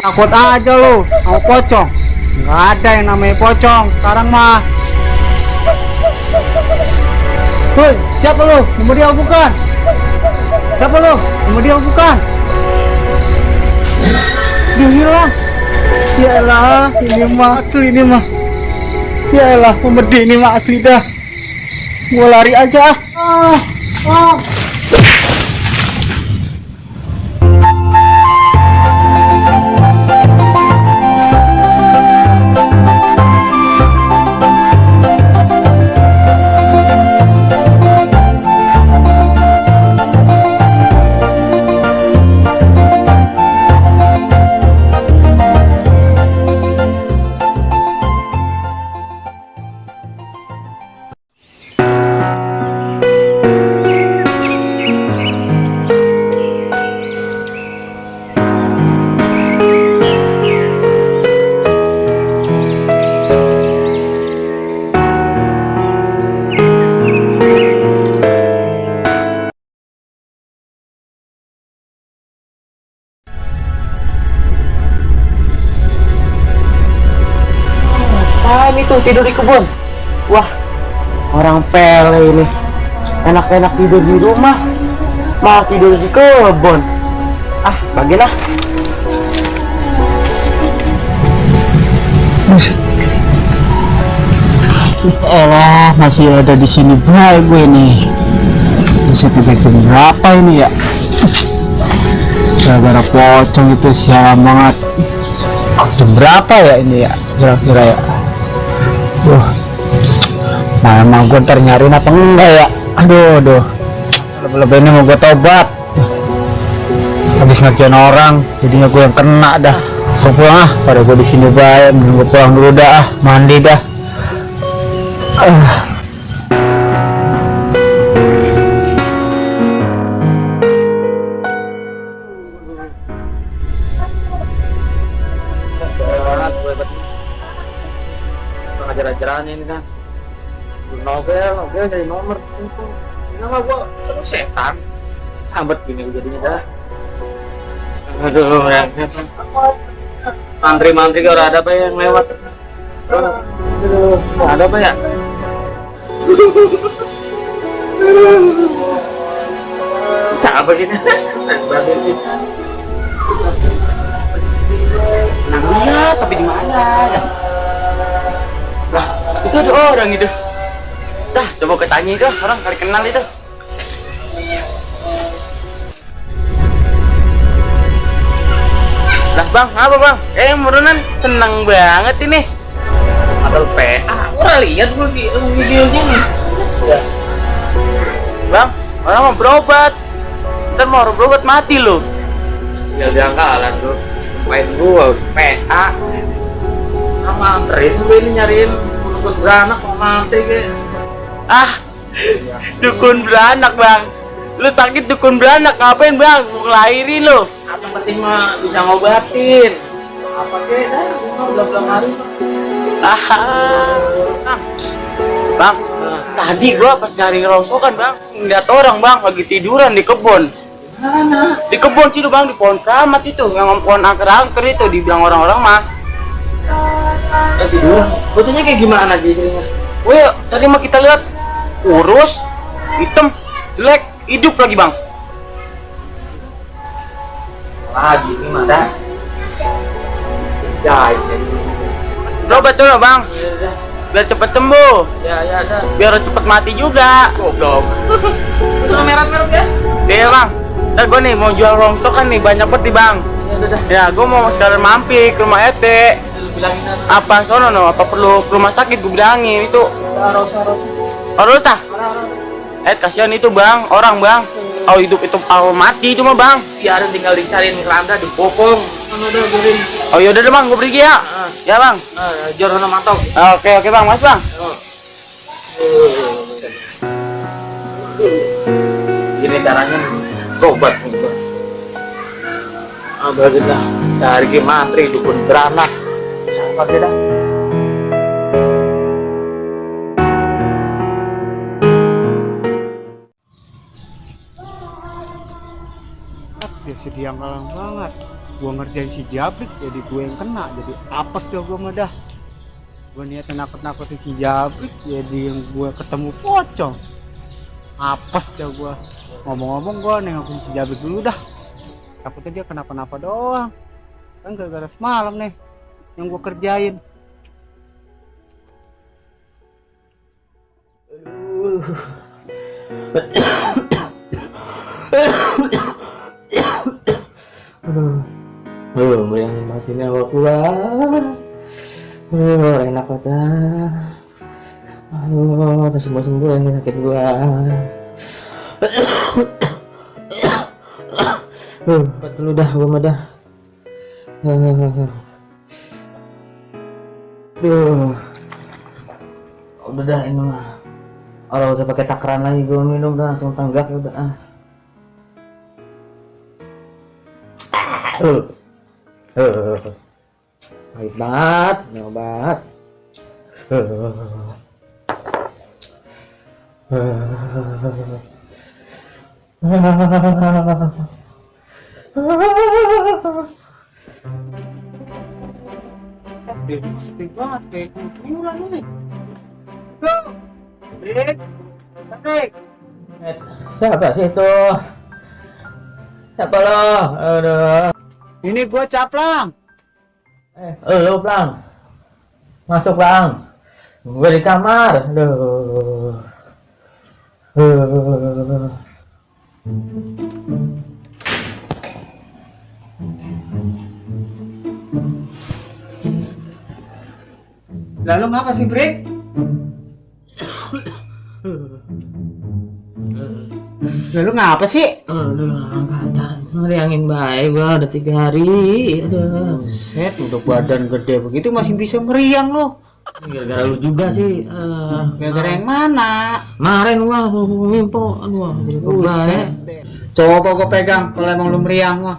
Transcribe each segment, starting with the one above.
Takut aja lo sama pocong. Nggak ada yang namanya pocong sekarang mah. Woi, siapa lo? Nomor dia bukan? Siapa lo? Nomor dia bukan? Dia hilang. Ya elah, ini mah asli ini mah. Ya elah, pemedi ini mah asli dah. Gua lari aja. Ah, ah. Ah, ini tuh tidur di kebun. Wah, orang pele ini. Enak-enak tidur di rumah, malah tidur di kebun. Ah, bagilah. Elah, masih ada di sini baik gue nih. Masih jam berapa ini ya? Gara-gara pocong itu sialan banget. Jam berapa ya ini ya? Kira-kira ya. Wah, emang gue ntar nyariin apa enggak ya? Aduh. Lebih-lebih ini mau gue tobat. Habis ngerjain orang, jadinya gue yang kena dah. Gue pulang ah, pada gue di sini baik. Gue pulang dulu dah, mandi dah. Ajar-ajaran ini kan. Novel dari nomor itu. Nama gua setan. Sambat gini jadinya dah. Aduh, ya. Mantri-mantri kalau ada apa yang lewat? Aduh, ada apa ya? Siapa gini? Nah, lihat tapi di mana ya? Lah, itu ada orang itu. Dah, coba ketanya itu orang kali kenal itu. Lah bang, apa bang? Murunan seneng banget ini. Atau PA, orang lihat gue di videonya nih. Ya. Bang, orang mau berobat. Ntar mau berobat mati loh. Ya jangkalan tuh. Main gua PA. Sama anterin gue ini nyariin dukun beranak mau mati kayak. Ah, dukun beranak bang. Lu sakit dukun beranak ngapain bang? Mau ngelahirin lo. Yang penting mah bisa ngobatin. Apa kek dah? Gua udah bilang hari. Bang, tadi gua pas nyari rongsokan bang, ngeliat orang bang lagi tiduran di kebun. Mana? Di kebun sih bang, di pohon keramat itu, yang pohon angker-angker itu dibilang orang-orang mah. Tiduran. Bocahnya kayak gimana jadinya? Wih, tadi mah kita lihat kurus, hitam, jelek, hidup lagi bang. Lagi ini mah dah. Jahit. Coba bang, biar cepet sembuh. Ya dah. Biar cepet mati juga. Goblok. Itu merah-merah ya? Iya bang. Ntar gue nih mau jual rongsokan nih banyak banget nih bang. Ya gue mau sekalian mampir ke rumah Ete. Bilangin apa sono no? Apa perlu ke rumah sakit gue bilangin itu. Rosa. Kasihan itu bang, orang bang. Kalau hidup itu kalau mati itu mah bang. Biarin tinggal dicariin keranda dipopong. Oh yaudah deh bang, gue pergi ya. Ya bang. Jorno mantap. Oke bang, mas bang. Gini caranya tobat. Abah kita cari mantri dukun beranak. Siapa kita? Biasa dia ngalang banget. Gua ngerjain si Jabrik jadi gue yang kena, jadi apes dah gua mah dah. Gua niat nakut-nakutin si Jabrik jadi yang gue ketemu pocong. Apes dah gua. Ngomong-ngomong gua nengokin si Jabrik dulu dah. Takutnya dia kenapa-napa doang. Kan gara-gara semalam nih yang gua kerjain. Bayangin mati nyawa gua. Enak banget. Udah sembuh-sembuh ini sakit gua. Obat dulu dah gua mah dah. Udah dah ini mah. Orang usah pakai takaran lagi, gua minum dah langsung tanggap udah. Pahit banget, ini obat. Sepi banget kayak kuburan nih. Loh, Brik, Brik. Siapa sih itu? Siapa lo? Aduh. Ini gua Caplang. Lo Plang. Masuk Plang. Gue di kamar. Aduh. Lalu ngapa sih, Brik? Lalu ngapa sih? Aduh, angkatan. Ngeriangin baik gua udah 3 hari. Aduh. Set, untuk badan gede begitu masih bisa meriang lo. Gara-gara lu juga sih. Gara-gara yang mana? Kemarin gua ngimpo. Aduh, jadi Buset. baik. Coba gua pegang kalau emang lu meriang mah.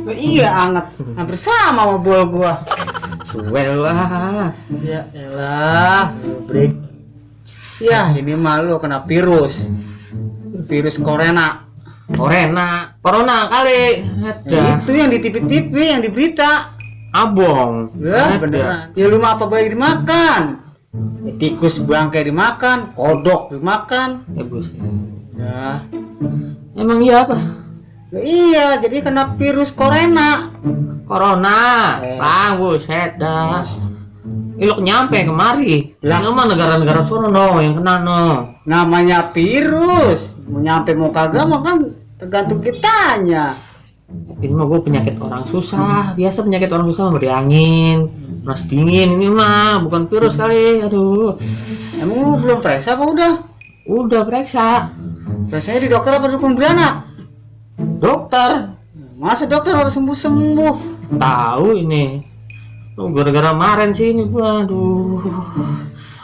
Iya anget, hampir sama sama bol gua. Suwel lah. Ya elah, Brik. Ya ini mah lu kena virus. Virus corona. Corona kali. Ada. Itu yang di TV-TV, yang di berita. Abong. Ya Ada. beneran. Ya lu mah apa baik dimakan? Ya, tikus bangkai dimakan, kodok dimakan. Ya bos. Ya. Emang iya apa? Ya iya, jadi kena virus corona. Corona. Bang, buset dah. Ilok nyampe kemari. Lah. Ini mah negara-negara sono no yang kena no. Namanya virus. Mau nyampe mau kagak mah kan tergantung kitanya. Ini mah gue penyakit orang susah. Biasa penyakit orang susah meriangin, panas dingin. Ini mah bukan virus kali. Aduh. Emang lu belum periksa apa udah? Udah periksa. Biasanya di dokter apa dukun beranak? Dokter. Masa dokter harus sembuh-sembuh? Tahu ini. Lu gara-gara kemarin sih ini gua. Aduh.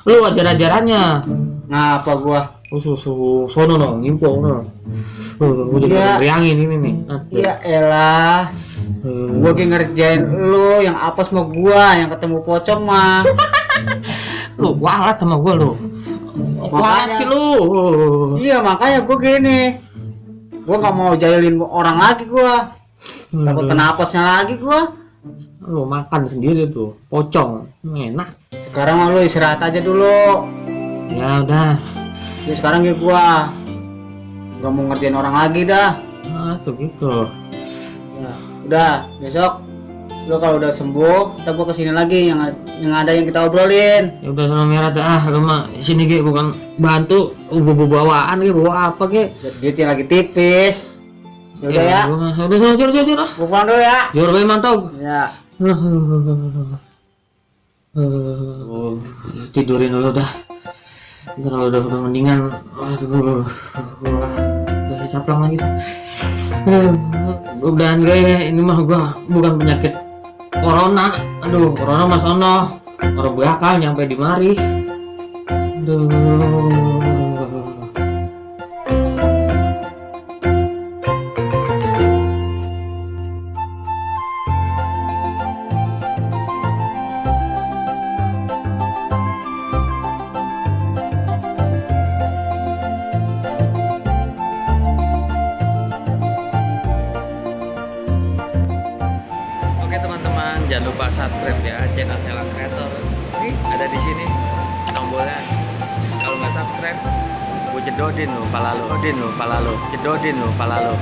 Lu ajar-ajarannya. Ngapa gua? Sono no, ngimpo no. Gua jadi Iya. ngeriangin ini nih. Ya elah. Gua lagi ngerjain lu yang apes sama gua, yang ketemu pocong mah. Lu kualat sama gua lu. Kualat sih lu. Iya makanya gua gini. Gua nggak mau jahilin orang lagi gua. Takut kena apesnya lagi gua. Lu makan sendiri tuh, pocong. Enak. Sekarang mah lu istirahat aja dulu. Ya udah. Jadi sekarang ya gua nggak mau ngerjain orang lagi dah. Tuh gitu. Ya, udah besok lu kalau udah sembuh kita gua kesini lagi yang ada yang kita obrolin. Ya udah sama merah dah. Lu mah sini ge bukan bantu, bawaan ge bawa apa ge. Duitnya lagi tipis. Ya udah ya. Udah jor. Gua pulang dulu ya. Jor bae mantap. Ya. Tidurin dulu dah. Ntar udah mendingan. Udah caplang lagi. Udah guys, ini mah gua bukan penyakit corona. Aduh, corona mas ono. Orang bakal nyampe di mari. Aduh. Jangan lupa subscribe ya channel Selang Kreator. Nih ada di sini tombolnya. Kalau nggak subscribe, gue jedodin lo pala lo, jedodin lo pala lo.